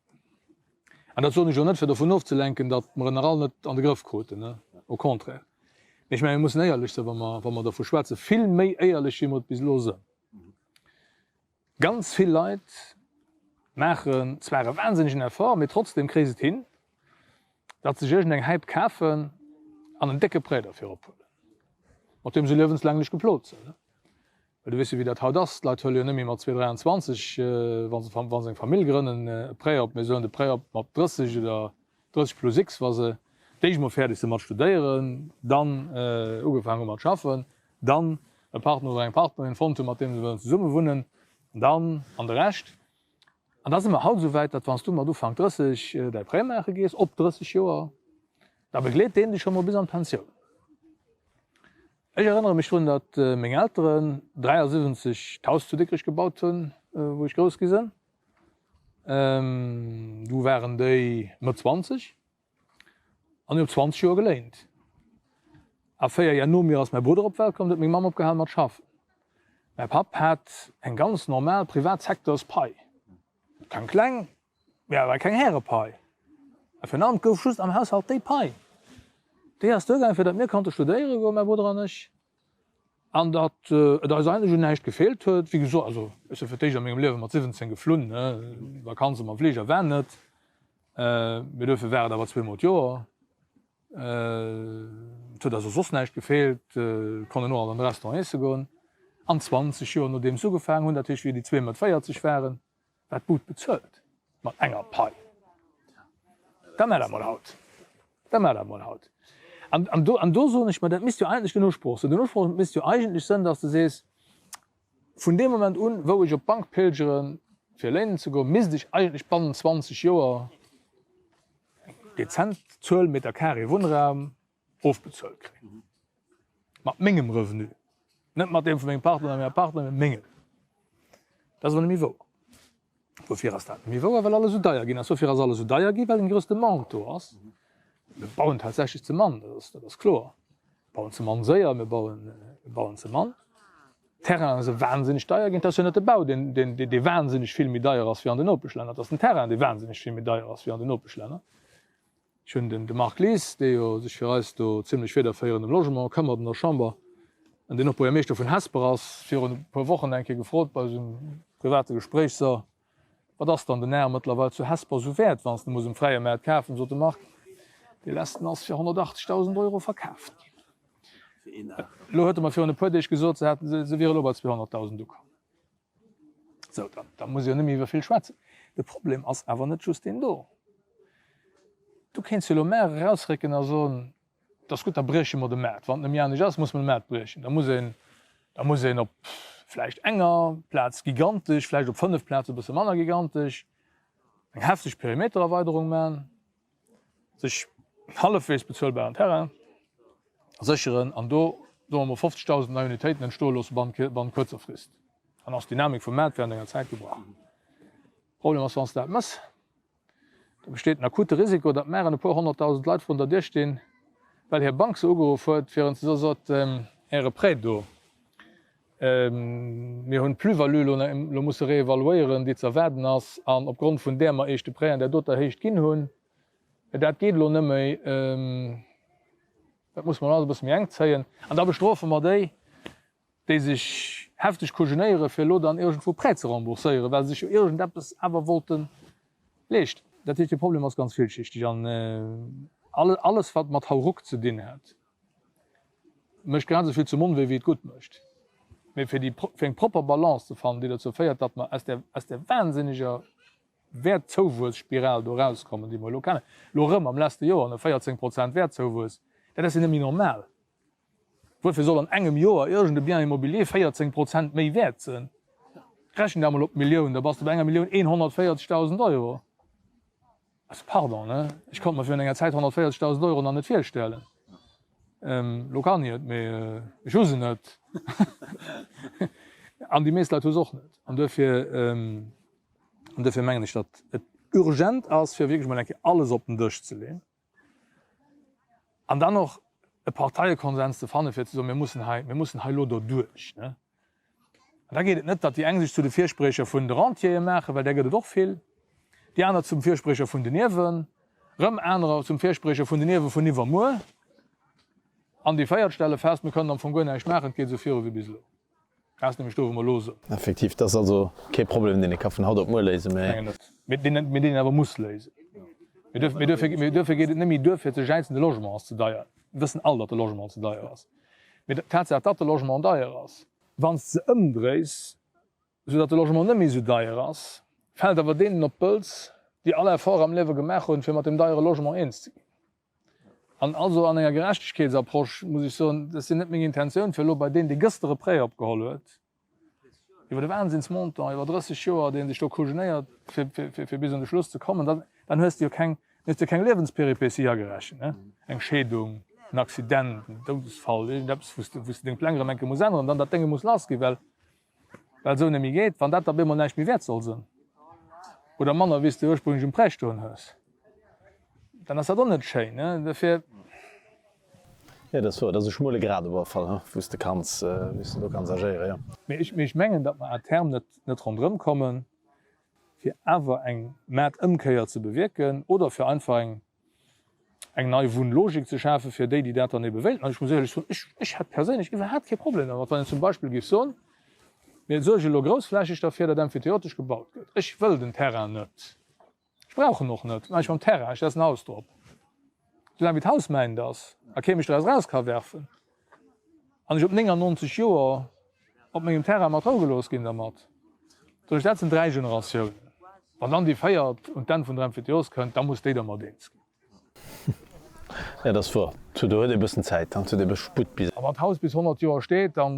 An dat soen ech elo net, fir dovun ofzelenken, datt mer en nach all net an de Grëff kruten, au contraire. Mee ech mengen, mir mussen éierlech sinn, wa mer, wa mer dervu schwätzen, vill méi éierlech, wéi mer et bis elo sinn. Ganz vill Leit maachen zwar e wahnsinnegen Effort, mee trotzdem kréie se et hin, datt se sech iergendeng Häip kafen an en décke Prêt derfir ophuelen, mat deem se liewenslänglech geplot sinn. Well du weess jo, wéi dat haut ass, D'Leit huele jo net méi mat 2,23, wa se, wa se eng Famill grënnen, e Prêt op, mee se huelen de Prêt op mat 30 oder 30 plus X, wa se d'éischt mol fäerdeg si mat studéieren, dann ugefaangen hu mat schaffen, dann. e Partner oder eng Partnerin fonnt hunn, mat deem se wëllen zesumme wunnen, an dann an de Rescht. An da si mer haut esou wäit, datt wann s du mat Ufank 30 däi Prêt maache gees, op 30 Joer, da begleet deen dech scho mol bis an d'Pensioun. Ech erënnere mech drun, datt meng Elteren 73 d'Haus zu Dikrech gebaut hunn, wou ech grouss gi sinn. Du waren déi Mëtt 20 an hunn op 20 Joer geléint. A 4 Jar no mir ass mäi Brudder op d'Welt komm, du huet meng Mamm opgehal mat schaffen. Mäi Papp hat eng ganz normal Privatsecteurspai. Keng kleng, mee awer keng Härepai. A virun allem, 't gouf just am Haushalt déi Pai. Déi ass duergaangen, fir datt mir konnte studéiere goen, mäi Brudder an ech, an datt et eis eigentlech un näischt gefeelt huet. Wéi gesot, also ech si fir d'éischt a mengem Liewe mat 17 geflunn, ne, Vakanze mam Fliger war net, mee duerfir war et awer zweemol d'Joer. Et huet eis och soss näischt gefeelt, et konnt een och alt an de Restaurant iesse goen. An 20 Joer nodeems se ugefaangen hunn, dat heescht wéi déi zwee mat 40 waren, war d'Bud bezuelt mat enger Pai. Da mar dat mol haut, da mar dat mol haut. An, an do, an do soen ech mer, dat misst jo eigentlech den Usproch sinn. Den Usproch misst jo eigentlech sënn, datt s de sees, vun deem Moment un, wou ech op d'Bank pilgeren, fir léinen ze goen, misst ech eigentlech bannent 20 Joer eng dezent Zuel Meter carré Wunnraum ofbezuelt kréien. Mat mengem Revenu. Net mat deem vu mengem Partner oder menger Partnerin, mee mengem. Dat ass awer net méi wouer. Woufir ass dat net méi wouer? Well alles esou deier ginn ass. Woufir ass alles esou deier ginn? Well eng grouss Demande do ass. Mir bauen tatsächlech ze mann, dat ass, dat ass kloer. Mir bauen ze mann séier, mir bauen, mir bauen ze mann. D'Terrainen si wahnsinneg deier ginn. Et ass jo net de Bau, deen, deen, dee wahnsinneg vill méi deier ass wéi an den Nopeschlänner. Et ass den Terrain, dee wahnsinneg vill méi deier ass wéi an den Nopeschlänner. Ech hunn den de Marc Lies, dee jo sech fir eis do zimlech federféierend ëm Logement këmmert an der Chamber, an deen och Buergermeeschter vun Hesper ass, virun e puer Wochen eng Kéier gefrot bei esou engem private Gespréich, So, wat ass dann den Ar mëttlerweil zu Hesper esou wäert, wann s de muss um fräie Maart kafen? Sot de Marc, Dee letzten ass fir 180.000 Euro verkaaft ginn. Elo huet e mer virun e puer Deeg gesot, se hätten, se wiere elo bei 200.000 ukomm. Sou, da, da muss ee jo net méi iwwer vill schwätzen. De Problem ass awer net just deen do. Du kéints jo elo mar erausrécken a soen, Et ass gutt, da brieche mer de Maart. Wann et net méi anescht ass, muss mer de Maart briechen. Da muss een, da muss een op vläicht enger Plaz gigantesch, vläicht op fënnef Plaze e bësse manner gigantesch eng hefteg Perimetererweiderung maachen. sech hallefweegs bezuelbaren Terrain sécheren an do, soe mer mol, 50.000 nei Unitéiten entstoe loosse bannent kuerzer Frist. Dann ass d'Dynamik vum Maart während enger Zäit gebrach. Problem ass, wann s de dat mëss, da besteet den akute Risiko, datt mar en e puer honnerttausend Leit vrun der Dier stinn, well hir Bank se ugeruff huet, fir en ze soen, Sot, Äre Prêt do, Mir hunn d'Plus-value elo musse reevaluéieren, déi ze erwaarden ass, an opgrond vun där mer Iech de Prêt an där doter Héicht ginn hunn. Dat geet elo net méi, dat musse mer elo alles e bësse méi enk zéien. An da bestrofe mer déi, déi sech hefteg kujenéieren, fir elo dann iergendwou Prêt ze rembourséieren, well se sech jo iergendeppes awer wollte leeschten. Dat heescht, de Problem ass ganz villschichteg an alles, wat mat Hauruck ze dinn huet, Mécht grad esou vill zum Onwee wéi et gutt mécht. Mee fir déi, fir eng propper Balance ze fannen, déi dozou féiert, datt mer aus där, aus där wahnsinneger Wäertzouwuesspiral do erauskommen, déi mer elo kennen, elo erëm am leschte Joer, ne, 14 Prozent Wäertzouwuess, dat ass jo net méi normal. Wuerfir soll an engem Joer iergend e Bien immobilier 14 Prozent méi wäert sënn? Rechent dat emol op d'Millioun, da bass de bei enger Millioun 140.000 Euro. Also pardon, ne, ech konnt mer virun enger Zäit 140.000 Euro nach net virstellen. Elo kann ech et, mee ech hu se net. An déi meescht Leit hu se och net. An duerfir, an duerfir mengen ech, datt et urgent ass, fir wierklech mol eng Kéier alles op den Dësch ze leeën an dann och e Parteiekonsens ze fannen, fir ze soen, mir mussen hei, mir mussen hei elo doduerch, ne. An da geet et net, datt déi eng sech zu de Firspriecher vun de Rentiere maachen, well där gëtt et och vill, déi aner zum Firspriecher vun den Ierwen, rëm anerer zum Firspriecher vun den Ierwe vun iwwermuer, an déi véiert stelle fest, mir kënnen am Fong guer näischt maachen, et geet esou viru wéi bis elo. Dat ass nämlech do, wou mer elo sinn. Effektiv, dat ass also kee Problem, deen ee ka vun haut op muer léisen, mä. Mengen net, mee deen mee deen een awer muss léisen. Mee duerfir, mee duerfir, mee duerfir geet et net méi duer, fir ze jäizen, de Logement ass ze deier. Mir wëssen all, datt de Logement ze deier ass. Mee d'Tatsaach, datt de Logement deier ass. Wann s de se ëmdréis, esou datt de Logement net méi esou deier ass, fält awer deenen op d'Pëlz, déi all Effort am Liewe gemaach hunn, fir mat deem deiere Logement eens ze ginn. An also an enger Gerechtegkeetsapproche muss ech soen, dat sinn net meng Intentioun, fir elo bei deen, dee gëster e Prêt opgeholl huet, iwwer e Wahnsinnsmontant, iwwer 30 Joer, dee sech do kujenéiert, fir, fir, fir bis un de Schluss ze kommen, dann, dann hues de jo keng, dann hues de keng Liewenspéripétie agerechent, ne? Eng Scheedung, en Accident, en Doudesfall, iergendeppes, wou s de, wou s de deng Pläng erëm eng Kéier muss änneren, dann dat Dénge muss lassginn, well, well esou net méi geet, wann dat da bemol näischt méi wäert soll sinn oder manner wéi s de ursprünglech um Prêt stoen hues, dann ass dat och net schéin, ne? Dofir. Jo, dat ass wouer. Dat ass e schmuele Grad op alle Fall, wou s de kanns, wou s de do kanns agéieren, jo. Mee ech, mee ech mengen, datt mer à terme net, net ronderëm kommen, fir awer eng Maartëmkéier ze bewierken oder fir einfach eng, eng nei Wunnlogik ze schafen, fir déi, déi dat dann ebe wéilten. An ech muss éierlech soen, ech, ech hätt perséinlech iwwerhaapt kee Problem dermat, wann een zum Beispill géif soen, Mir suerge elo groussflächeg derfir, datt emphytéotesch gebaut gëtt. Ech wëll den Terrain net. Ech brauch en och net. Mä ech mam Terrain, ech setzen en Haus drop. Soulaang wéi d'Haus mäint ass a kee mech doraus eraus ka werfen an ech op 99 Joer op mengem Terrain mat Rou gelooss ginn dermat, soen ech, dat sinn 3 Generatiounen. Wann dann déi véiert un d'Enn vun der Emphytéose kënnt, da muss déi dermat eens ginn. Jo, dat ass wuer. Do huet ee bëssen Zäit, dann huet ee bësse Sputt bis. A wann d'Haus bis 100 Joer steet, da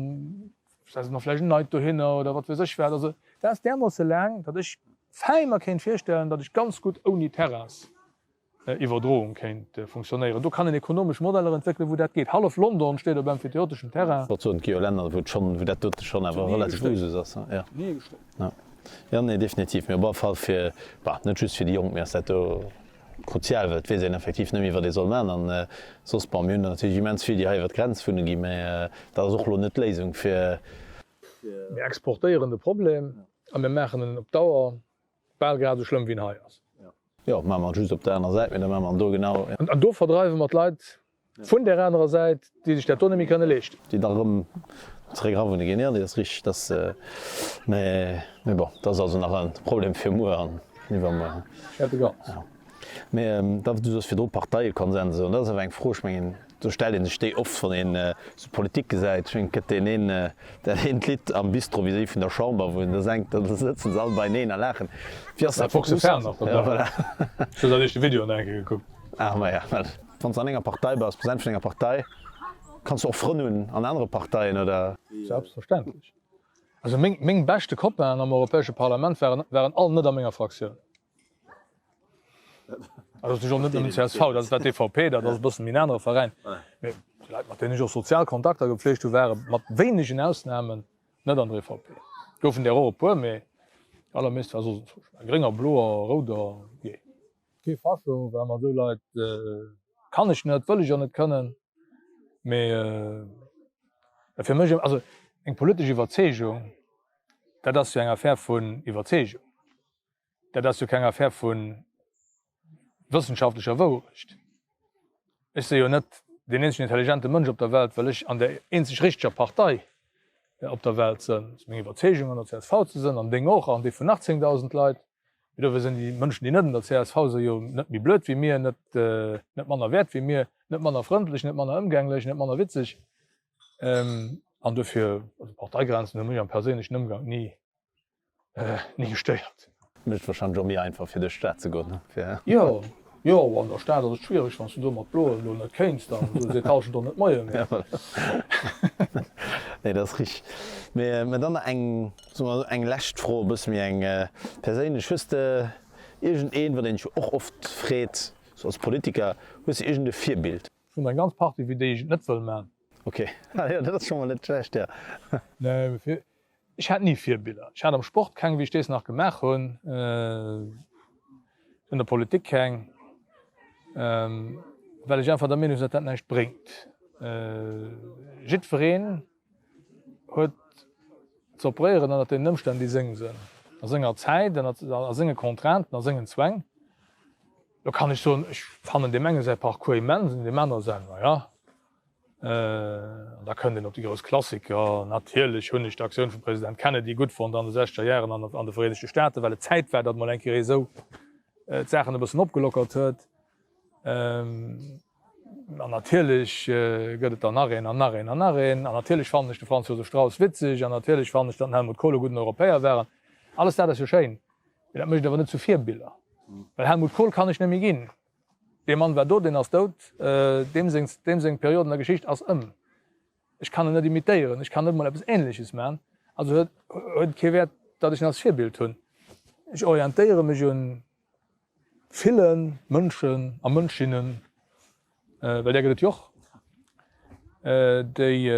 setze mer vläicht en neit dohinner oder wat weess ech wat. Also dat ass därmoosse laang, datt ech fäi mer kéint virstellen, datt ech ganz gutt ouni Terrains Iwwerdroung kéint funktionéieren. Do kann een ekonomesch Modeller entwéckelen, wou dat geet. Hallef London steet op emphyteoteschem Terrain. Wollt soen, et gi jo Länner, wou et schonn, wou dat dote schonn awer relativ Usus ass. Jo, jo, nee, definitiv. Mee op alle Fall fir, bah, net just fir déi Jonk, mee ass dat do kruzial, well et weess een effektiv net méi, wat ee soll maachen. An soss, bon, mir hunn der natierlech immens vill, déi hei iwwer d'Grenz wunne ginn, mä dat ass och elo net d'Léisung fir. Mir exportéieren de Problem a mir maachen en op Dauer Bal grad esou schlëmm wéi en hei ass. Jo, maache mer just op der anerer Säit, mee da maache mer en do genau. An do verdreiwe mer d'Leit vun där anerer Säit, déi sech dat do net méi kënne leeschten. Déi da erëm zeréck erawunne ginn. Jo, dat ass richteg. Dat ass, mee, mee bon, dat ass also nach e Problem fir muer an iwwermuer. Schätte ganz. Mee da, du soos virdru Parteiekonsens, an dat ass awer eng Fro, ech mengen, do stellt ee sech déi oft, wann een esou Politik gesäit. Ech mengen, et gëtt deen een, dat eent Lidd am Bistro vis-à-vis vun der Chamber, wou een da sengt, da sëtzen se all beieneen a laachen. Wéi ass dat? Fox Fern nach dobäi. Ja, voilà. Ech hunn dat éischte Video nach eng Kéier gekuckt. Ah, maja, well wann s de an enger Partei bass, President vun enger Partei, kanns du och Frënn hunn an anere Parteien, oder? Selbstverständlech. Also meng, meng beschte Copainen am Europäesche Parlament waren, waren all net a menger Fraktioun. Also dat ass och net nëmmen csv, dat ass dat DVP, dat ass e bëssen méi en anere Veräin. Mee déi Leit, mat deenen ech och sozial Kontakter gepflegt hu, ware mat wéinegen Ausnamen net an der EVP. Goufen där och e puer, mee déi allermeescht war soss enzwousch grénger, bloer, rouder, jee. Kee Fascho, well mat esou Leit kann ech net, wëll ech och net kënnen. Mee fir mech, also eng politesch Iwwerzeegung, dat ass jo eng Affär vun Iwwerzeegung. Dat ass jo keng Affär vu wëssenschaftlecher Wourecht. Ech si jo net deen eenzegen intelligente Mënsch op der Welt, well ech an der eenzeg richteger Partei op der Welt sënn. Et ass meng Iwwerzeegung, an der csv ze sënn, an deng och, an déi vun nach 10.000 Leit. Mee dofir sinn déi Mënschen, déi net an der csv sinn, jo net méi blöd wéi mir, net, net manner wäert wéi mir, net manner frëndlech, net manner ëmgänglech, net manner witzeg. An dofir, also Parteigrenzen hu mech am perséinlechen Ëmgang ni ni gestéiert. Mécht wahrscheinlech och méi einfach fir duerch d'Stad ze goen, ne? Fir. Jo, jo, an der Stad ass et schwiereg, wann s du do mat Bloen elo net kéints, dann seet d'Hallschent och net Moien, mee. Nee, dat ass richteg. Mee, mä dann nach eng, soe mer esou, eng lescht Fro, e bësse méi eng perséinlech. Hues de iergend een, wat een sech jo och oft freet, sou als Politiker, hues de iergend e Virbild? Ech hunn eng ganz Partie, wéi déi ech et net wëll man. Ok, ah jo, dat ass scho mol net schlecht, jo. Nee, mee fir, ech hat ni Virbiller. Ech hat am Sport keng, wéi ech dees nach gemaach hunn, an der Politik keng, well ech einfach der Meenung sinn, datt dat näischt bréngt. Jiddwereen huet ze operéieren ënnert deenen Ëmstänn, déi seng sinn, a senger Zäit, a senge Contrainten, a sengen Zwäng. Lo kann ech soen, ech fannen deem enge säi Parcours immens an deem anere säin, na ja. An da kënnt een op déi grouss Klassiker. Natierlech hunn ech d'Aktioun vum President Kennedy gutt fonnt an de sechzeger Jaren an de Vereenegte Staaten, well et Zäit war, datt mol eng Kéier ee sou d'Saachen e bëssen opgelockert huet. An natierlech gëtt et der nach een an nach een an nach een. An natierlech fannen ech de Franz Josef Strauss witzeg an natierlech fannen ech, datt den Helmut Kohl e gudden Europäer war. Alles dat ass jo schéin, mee dat mécht awer net zu Virbiller, well Helmut Kohl kann ech net méi ginn. Dee Mann war do, deen ass dout, deem seng, deem seng Period an der Geschicht ass ëm. Ech kann en net imitéieren, ech kann net emol eppes Ähnleches maachen, also huet, huet et kee Wäert, datt ech en als Virbild hunn. Ech orientéiere mech un ville Mënschen a Mënschinnen, well där gëtt et jo och, déi,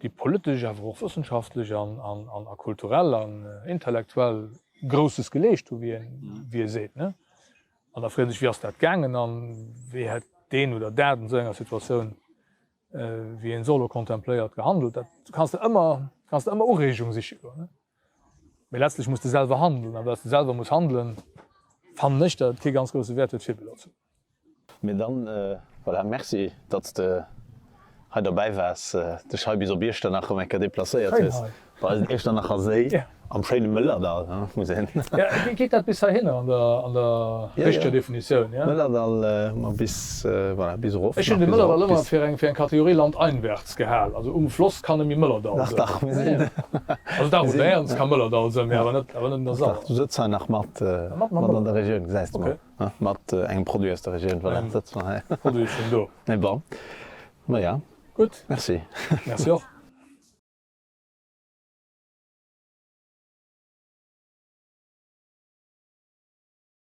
déi politesch, awer och wëssenschaftlech an, an, a kulturell an intellektuell Grousses geleescht hu wéi een, wéi ee seet, ne. An da freet ee sech, wéi ass dat gaangen an wéi hätt deen oder dat an esou enger Situatioun, wéi een se elo contempléiert, gehandelt. Dat kanns de ëmmer, kanns de ëmmer Ureegung siche goen, ne? Mee letztlech muss de selwer handelen a well s de selwer muss handelen, fannen ech, datt et kee ganz grousse Wäert huet, Virbiller ze hunn. Mee dann, voilà, merci, datt s de hei derbäi waars, dech hei bis op Iechternach erëm eng Kéier deplacéiert hues, bei eisen Iechternacher Séi am schéine Mëllerdall, muss een. Ja, geet dat bis heihinner an der, an der richteger Definitioun, ja? Mëllerdall hu mer bis, voilà, bis erof. Ech hunn de Mëllerdall ëmmer fir eng, fir eng Kategorie landeinwärts gehal, also um Floss kann nëmme Mëllerdall sinn. Dach, dach, mir sinn. Also dach, un der Ernz ka Mëllerdall sinn, mee awer net, awer net un der Sauer. Dach, du sëtz hei nach mat, mat an der Regioun, gesäis de mol. Mat engem Produit aus der Regioun, voilà, sëtze mer hei. Produit vun do. Mais bon, na ja. Gutt. Merci. Merci och.